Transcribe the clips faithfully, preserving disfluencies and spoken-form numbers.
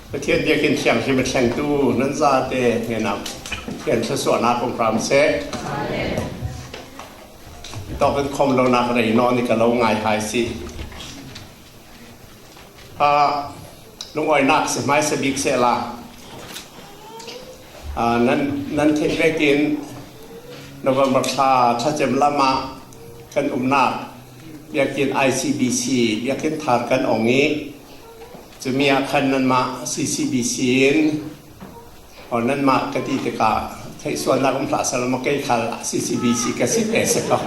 Pathian biakinn thianghlim a thlengtu nan zate hnenah Pathian thluasuahna kong hram seh. Tawk in khawm lonak rei nawn i ka lo ngai hai si. Ah, lungawinak si hmaisa bik sehla, ah, nan, nan theih vekin November thla thlacem lamah kan umnak biakinn I C B C biakinn thar kan ong i, cumi ah khan nanmah C C B C in, aw, nanmah ka ti tikah theihsuahnak um hlah seh law, kei khal C C B C ka si ve seh ko.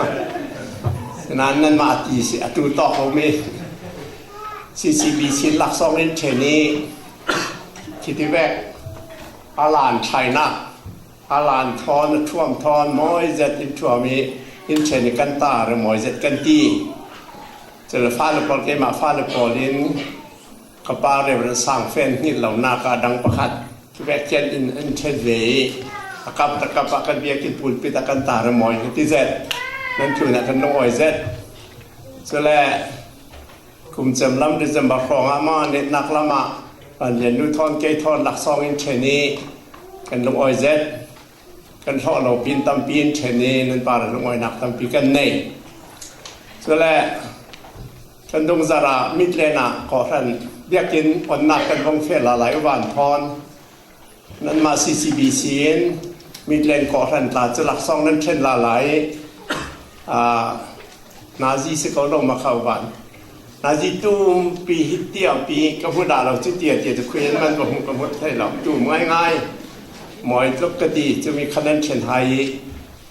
Nan nanmah a ti si a tu tawk um i, C C B C laksawng in ṭhen i, khiti vek a lan thlainak, a lan thawn, a ṭhuam thawn mawi zet in ṭhuam i, in ṭhen i kan tar mawi zet kan ti. Cule fale pawl, keimah fale pawl in ka pa Reverend Sang Fen hngilh lonak ah dang pakhat kivek cian in an ṭhen ve i, a kap ta kap ah kan biakinn pulpit ah kan tar mawi ka ti zet. Nan tlunah kan lungawi zet. Cule kum cem lam December hrawngah mah netnak lamah Van Lian nu thawn kei thawn laksawng in ṭhen i kan lungawi zet. Kan hlawh lo pin tampi in ṭhen i nan parah lungawinak tampi kan nei. Cule kan dungzarh ah Midland ah kawhhran biakinn onnak kan vong feh lala i, u Van thawn nanmah C C B C in Midland kawhhran tla cu laksawng nan ṭhen lala i, ah, nazi si ko lo ma kha u Van. Nazi tumpi hi tiahpi ka hmu dah lo cu tiah tiah cu khui an man va hmuh ka hmuh thei lo. Tum ngaingai mawi tluk ka ti, cumi khan an ṭhen hai i,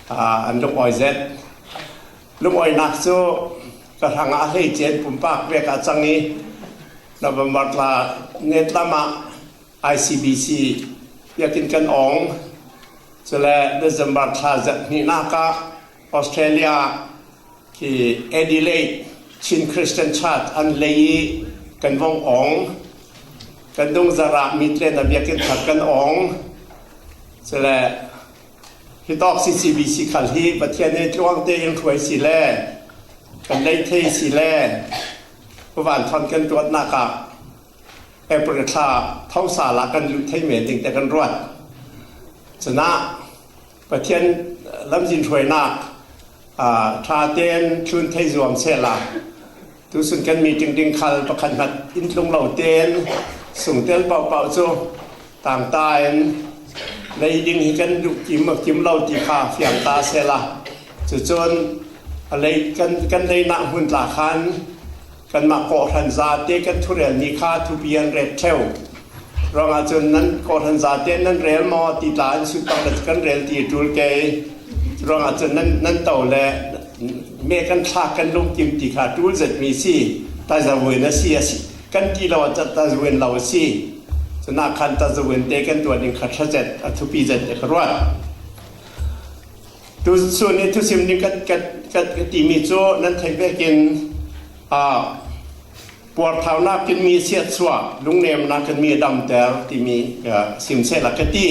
aa, an lungawi zet. Lungawinak cu ka hrangah a hleice an pumpak vek ah cang i, November tla netlam ah I C B C biakinn kan ong. Cule December thla zarh hnihnak ah Australia khi Adelaide Chin Christian Church an lei i kan vong ong. Kan dungzarh ah Midland ah biakinn thar kan ong. Cule hitawk C C B C khal hi Pathian i tluangte in hruai si le kan lei thei si le, u Van thawn kan tuatnak ah April thla thosal ah kan luh thei men ding te kan ruat. Cunah Pathian lamzin hruainak, aa, ṭha tein thlun thei zuam sehla, tusun kan meeting ding khal pakhat hmat in tlung lo tein sungtel paohpaoh cu tangta in lei ding hi kan duh kim, kim lo ti kha fiang ta sehla. Cucun a lei, kan, kan leinak hmun tla khan kanmah kawhhran zate kan thurelmi kha thupi an ret ṭheu. Ruangah cun nan kawhhran zate nan rel maw ti tla an sut bang le kan rel ti a ṭul kei. Ruangah cun nan, nan to le me kan thlak kan lungkim ti kha ṭul zetmi si, tazavuan a si, a si kan ti lo ah tazavuan lo a si. Cunah khan tazavuan te kan tuah ding kha ṭha zet, a thupi zet te ka ruat. Tusun i thusim ding ka, ka, ka, ka timi cu nan theih vekin, aa, puarthaunak in mi a siatsuah, lungnemnak in mi a damter timi, aa, sim sehla ka ti.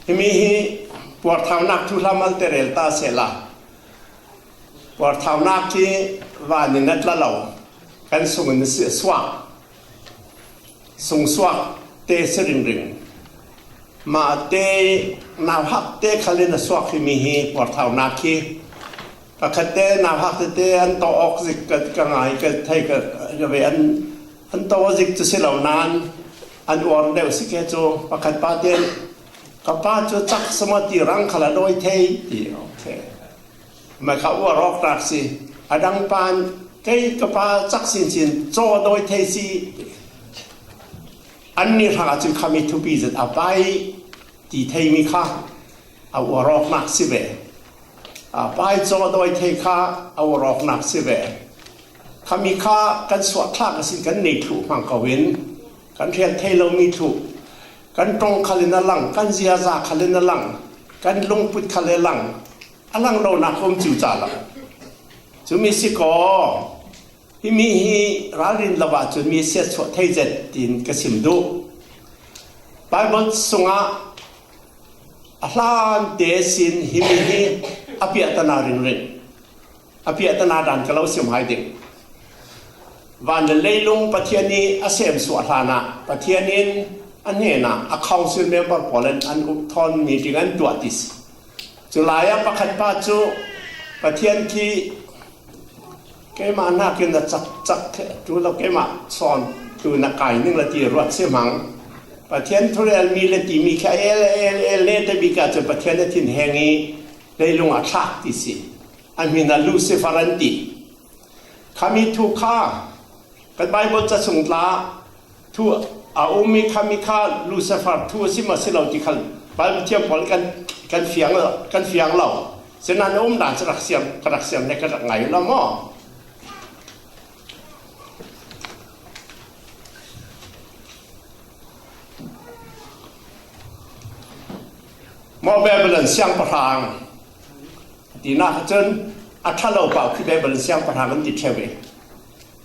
Himi hi puarthaunak thuhla malte rel ta sehla. Puarthaunak hi van in a tla lo, kan sung in a si, a suak. Sungsuak te si ringring. Mah te nauhak te khal in a suak himi hi puarthaunak hi. Pakhat te nauhak tete an tawh awk zik ka, ka ngai, ka thei, ka, ka ve an, an tawh zik cu si lo nain an uar deuh si ke cu pakhat pa te ka pa cu cak samaw ti rang khal a dawi thei ti. Okay. Mah kha uar awknak si. A dang pan kei ka pa cak sinsin caw dawi thei si. Annih hrangah cun khami thupi zet a pai ti theimi kha a uar awknak si ve. A pai caw dawi thei kha a uar awknak si ve. Khami kha kan suahthlak a sin kan nei thluh hmang ko in, kan hrial thei lomi thluh, kan ṭong khal in a lang, kan ziaza khal in a lang, kan lungput khal in a lang, a lang lonak um cuca lo. Cumi si ko, himi hi ralrin lo ahcun mi siatsuah thei zet tiin ka sim duh. Bible sungah a hlan te sin himi hi a piahtana ringring, a piahtana dan ka lo sim hai ding. Van le leilung Pathian nih a semsuah hlanah Pathian in a hnenah a council member pawl in an up thawn meeting an tuah ti si. Culai ah pakhat pa cu Pathian khi keimah hnakin a cakcak tu lo, keimah sawn tu na kai ning la ti ruat si hmang. Pathian thurel mi le timi khi a el el el ne te bik ah cun Pathian a thinheng i leilung a thlak ti si. A hmin ah Lucifer an ti. Khami thu kha kan Baibal ca sung tla thu a um i khami kha Lucifer thu a si maw si lo ti khal Baibal thiam pawl kan, kan fiang, kan fiang lo. Sinan a um dan cu rak siam, ka rak siam le ka rak ngai lo maw? Maw Babylon siangpahrang tinak ahcun a ṭha lo pah khi Babylon siangpahrang an ti ṭheu i.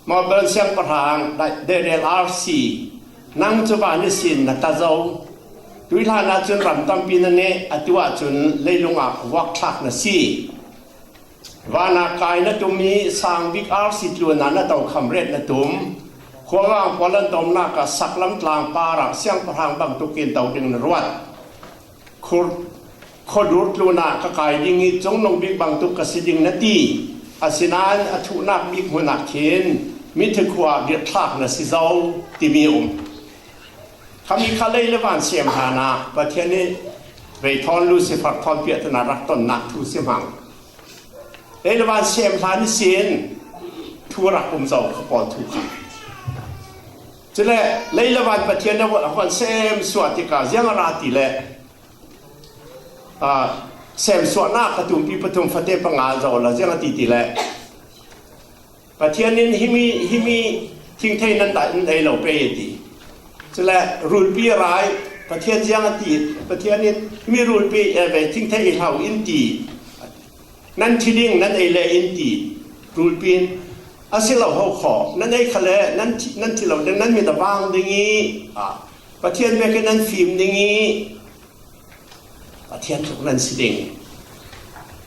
Maw Babylon siangpahrang, Daniel R C, nang cu van ihsin na ta zo. Tuihlan ahcun ram tampi na neh, atu ahcun leilung ah vuakthlak na si. Van ah kai na tum i sang bik R C tlun ah na tokham ret na tum. Khuavang pawl an tomnak ah saklam tlang par ah siangpahrang bangtuk in to ding na ruat. Khur, khuadur tlun ah ka kai ding i cungnung bik bangtuk ka si ding na ti. Asinain a thuhnak bik hmun ah khin mithi khua biathlak na si zo timi a um. Khami kha lei le van sem hlan ah Pathian nih vei thawn Lucifer thawn piah tin ah rak tonnak thu si hmang. Lei le van sem hlan ihsin thu a rak um zo kha pawl thu kha. Cule lei le van Pathian a von sem suah tikah ziang a ra ti le, aa, sem suahnak a tumpi pathum fate panga zo la ziang a ti ti le, Pathian in himi, himi thingthei nan dah in ei lo pei a ti. Cule rulpi a ra i Pathian ziang a ti, Pathian in himi rulpi, eh, ve thingthei i hlau in ti. Nan thi ding, nan ei le in ti. Rulpi in a si lo ho kho, nan ei kha le nan thi, nan thi lo ding, nan mit a vang ding i, ah, Pathian vekin nan fim ding i, Pathian tluk nan si ding.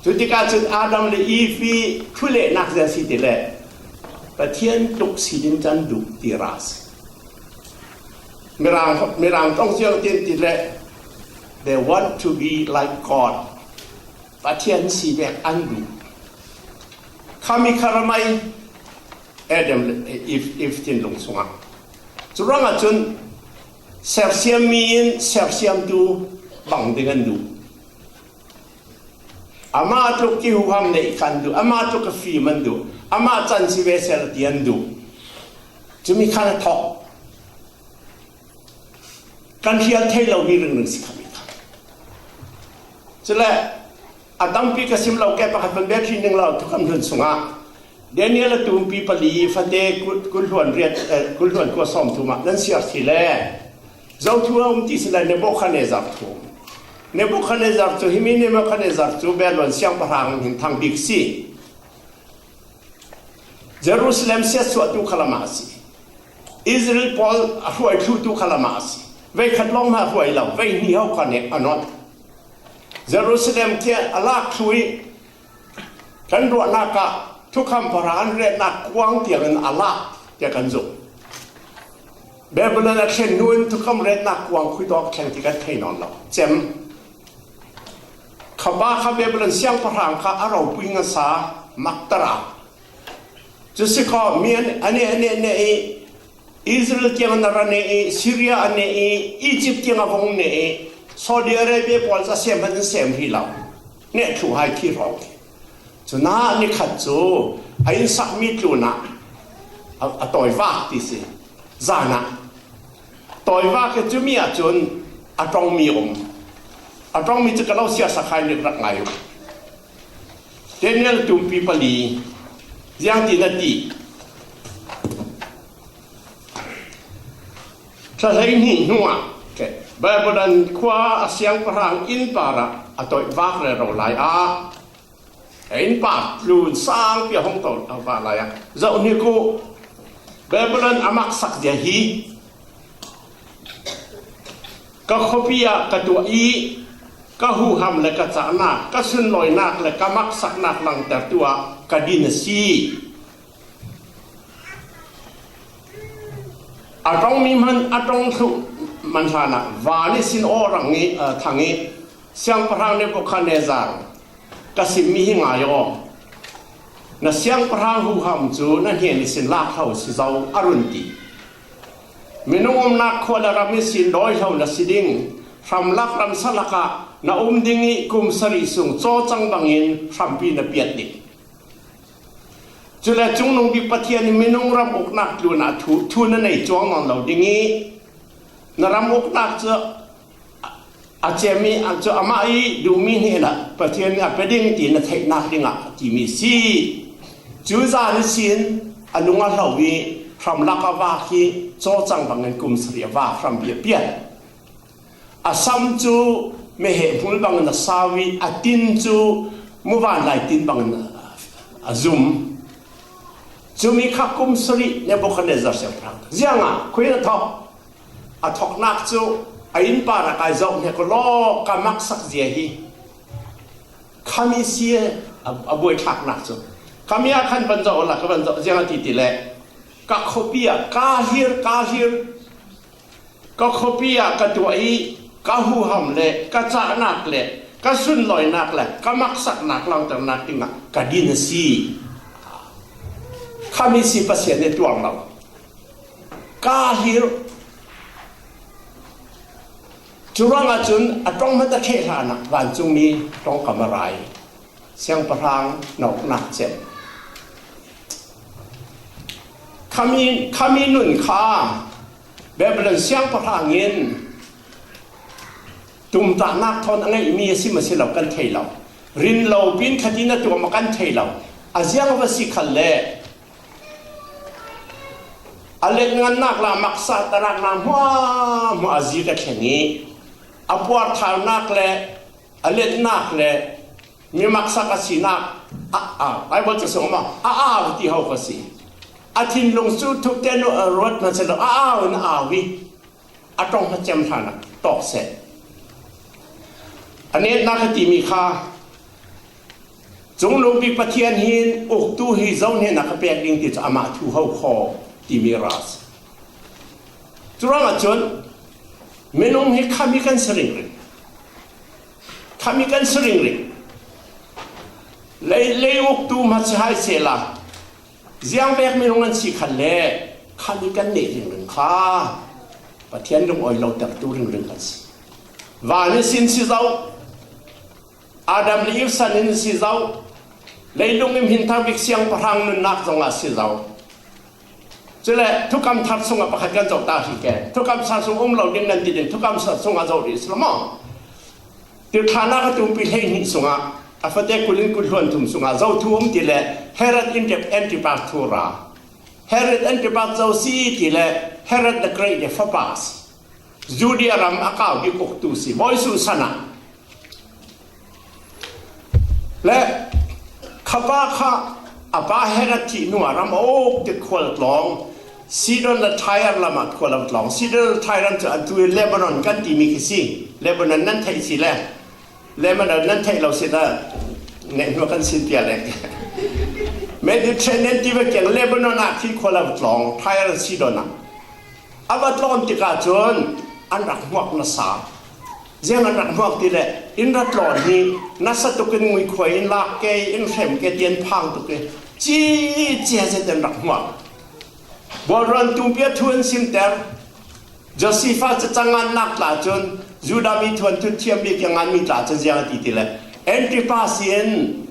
Cutikah cun Adam le Eve i thulehnak zia si ti le Pathian tluk si ding can duh ti ra si. Mirang, Mirang tong ziang tin ti le they want to be like God. Pathian si vek an duh. Khami kha ramai Adam le Eve, Eve thinlung sungah. Curuangah cun sersiam mi in sersiamtu bang ding an duh. Amah tluk i huham neih kha an duh, amah tluk a fim an duh, amah can si ve seh ti an duh. Cumi khan a thawk. Kan hrial thei lomi ringring si khami kha. Cule a tampi ka sim lo ke pakhat van bek hri ning lo, Thukham Hlun sungah Daniel a tumpi pali fate kul, kul hluan riat, eh, kul hluan kua sawm thum ah nan siar si le zo thu a um ti si le Nebuchadnezzar thu. Nebuchadnezzar cu, himi Nebuchadnezzar cu Babylon siangpahrang hminthang bik si. Jerusalem siatsuahtu kha lamah a si. Israel pawl a hruai thluhtu kha lamah a si. Veikhat lawng hna hruai lo, veihnih ho kha nek a nawt. Jerusalem khi a lak thlu i kan ruahnak ah thukham para an retnak kuang tiangin a lak tiah kan zumh. Babylon a thlen hnu in thukham retnak kuang khui tawk a thleng ti kan thei nawn lo. Cem. Kha pa kha Babylon siangpahrang kha a ropui ngansa makter a. Cu si kho, mi a neh, a neh, a neh, neh i Israel tiang a ra neh i, Syria a neh i, Egypt tiang a vung neh i, Saudi Arabia pawl cu a sem hmanh an sem rih lo. Neh thluh hai khi hrawng. Cu nain nikhat cu a innsakmi tlun ah a, a tawi vak ti si. Zan ah tawi vak i cumi ah cun a ṭongmi a um. A ṭongmi cu ka lo siarsak hai nih rak ngai u. Daniel tumpi pali ziang ti na ti. Thla hleihnih hnuah Babylon khua a siangpahrang inn parah a tawih vak rero lai ah a inn par tlun sangpi a hung to a vak lai ah zoh hnik u. Babylon a maksak zia hi ka khuapi ah ka tuah i ka huham le ka cahnak, ka sunlawinak le ka maksaknak langtertu ah ka din a si. A ṭong mi hman, a ṭong thluh man hlanah van ihsin aw rang i, a, thang i, Siangpahrang Nebukhadnezzar, ka simmi hi ngai aw. Na siangpahrang huham cu na hnen ihsin lak hlo si zo, a run ti. Minung umnak khua le ram ihsin dawihlo na si ding, hramlak ramsa lakah na um ding i kum sarih sung cawcang bangin hrampi na piat ding. Cule Cungnungbik Pathian in minung ram uknak tlunah thu, thu na nei cuang nawn lo ding i, na ram uknak cu a, a cem i, a cu amah i duhmi hnenah Pathian in a pe ding ti na theihnak dingah a timi si. Cu zan ihsin a nung a hlo i hramlak a vak i cawcang bangin kum sarih a vak hrampi a piat. A sam cu meheh hmul bangin a sau i a tin cu muvanlai tin bangin a, a zum. Cumi kha kum sarih Nebukhadnezzar siangpahrang. Ziangah khui na thawk? A thawknak cu a inn par a kai zoh hnek u law, ka maksak zia hi. Khami si a, a buaithlaknak cu. Khami ah khan van zoh u la, ka van zoh. Ziangah ti ti le, ka khuapi ah ka hlir, ka hlir. Ka khuapi ah ka tuah i ka huham le ka cahnak le ka sunlawinak le ka maksaknak langhternak dingah ka din a si. Khami si Pasian nih tuar lo. Ka hlir. Curuangah cun a ṭong hmanh a ṭheh hlanah vancungmi ṭongkam a ra i siangpahrang na uknak cem. Khami, khami nun kha Babylon siangpahrang in tumtahnak thawn a ngeihmi a si maw si lo kan thei lo. Rin lo, pinkhat in a tuam a kan thei lo. A ziang va si khalle, a letngannak le a maksa taraknak hmuahhmuah a zik a thleng i, a puartharnak le a letnak le mi maksak a sinak, a, a, Bible ca sung maw, a au ti ho kha si. A thinlung cu thupte nu a ruat hna si lo, a au in a au i, a ṭong hna cem hlan ah tawk seh. A netnak a timi kha, Cungnungbik Pathian hin uktu hi zo hnenah ka pek ding ti cu amah thu ho khaw timi ra si. Curuangah cun minung hi khami kan si ringring. Khami kan si ringring. Lei, lei uktu hmanh si hai sehla, ziang bek minung an si khalle, khami kan neh ringring kha Pathian lungawi lotertu ringring kan si. Van ihsin si zo, Adam le Eve san in si zo, leilung i hmin thar bik siangpahrang nunnak zongah si zo. Cule Thukam Thar sungah pakhat kan zoh ta hri ke. Thukam Thar sung um lo ding nan ti ding, Thukam Thar sungah zoh rih si lo maw? Tirhthlah nak a tumpi hleihnih sungah, a fate kul in kul hluan thum sungah zo thu um ti le Herod Antip-, Antipas thu ra. Herod Antipas zo si ti le Herod the Great le fapa si. Judea ram a kau bik uktu si, Bawi Jesuh san ah. Le khapa kha a pa Herod thih hnuah ram a uk tik khual tlawng, Sidon le Tyre lam ah khual a va tlawng. Sidon le Tyre ram cu atu i Lebanon kan timi khi si. Lebanon nan theih si le, Lebanon nan theih lo si le, neh hnu kan sin pial le. Mediterranean tiva kiang Lebanon ah khi khual a va tlawng, Tyre le Sidon ah. A va tlawm tikah cun an rak hmuak nasa. Ziang an rak hmuak ti le, in rat tlawn hi nasa tuk in nguikhua in lak ke, in hrem ke, tian phang tuk i, ci cia zet an rak hmuak. Bualruan tumpi a thu an simter. Josefa cacang ngannak tla cun, Judah mi thuanthu thiammi ke nganmi tla cun ziang a ti ti le, Antipas in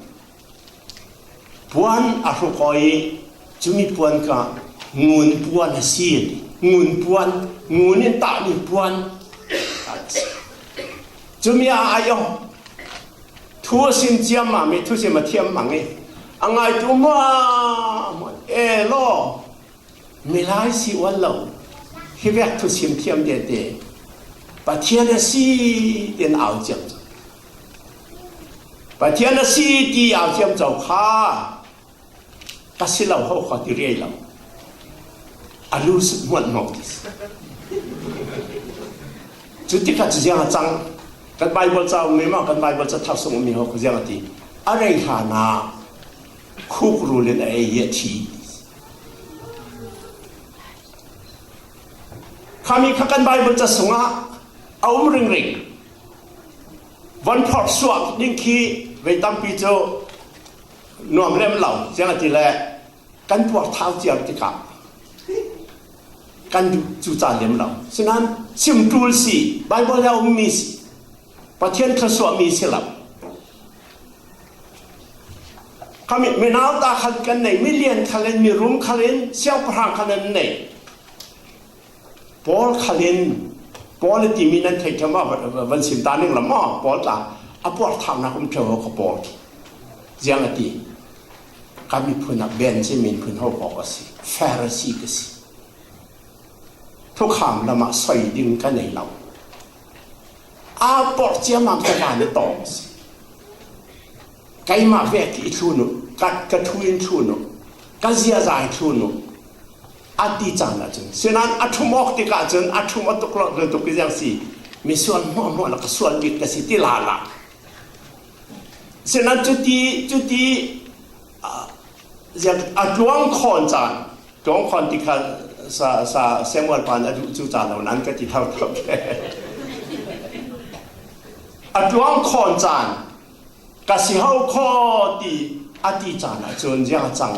puan a hruk aw i, cumi puan kha ngun puan a si. Ngun puan, ngun in tahmi puan. Cumi ah ai aw. Thu a sim ciammam i, thusim a thiam mang i, a ngaitu hmuahhmuah, e law, milai si ual lo, hi vek thusim thiam tete, Pathian a si, tin au ciamco. Pathian a si ti au ciamco kha ka si lo ho kha ti riai lo. A lu sut hmuat hmawk ti si. Cu tikah cu ziang a cang. Kan Baibal ca ummi maw, kan Baibal ca thar sung ummi ho kha ziang a ti. A rei hlanah khuk rul in a ei i a thi. Khami kha kan Bible ca sungah a um ringring. Von phorh suak ding khi vei tampi cu nuam lem lo, ziangahtile kan puarthau ciar tikah kan duh cu ca lem lo. Sinain sim ṭul si, Bible he a ummi si, Pathian thluasuahmi si lo. Khami minauta khal kan nei, milian khal in, mirum khal in, siangpahrang khal an nei. Paul khal in, Paul a timi nan theih ṭheu maw, va-, va-, van sim ta ning la maw, Paul tla a puarthaunak um ṭheu kha Paul khi. Ziang a ti, ka miphun ah Benjamin phun ho kawk a si, Pharisee ka si. Thukham lamah soi ding ka nei lo. A porh ciammam ka van a tawng a si. Keimah vek i thlun uh, ka, ka thu in thlun uh, ka ziaza i thlun uh, a ti caan ahcun. Sinain a ṭhum awk tikah cun a ṭhum a tuk lo, lo tuk i ziang si. Misual hmuahhmuah le ka sual bik ka si ti lala. Sinain cuti, cuti, ah, ziang a tluang khawn caan, tluang khawn ti kha sa, sa Samuel pan a duh cu caan lo nan ka ti thotho. A tluang khawn caan, ka si ho khaw ti a ti caan ahcun ziang a cang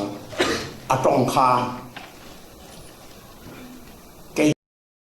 a ṭong kha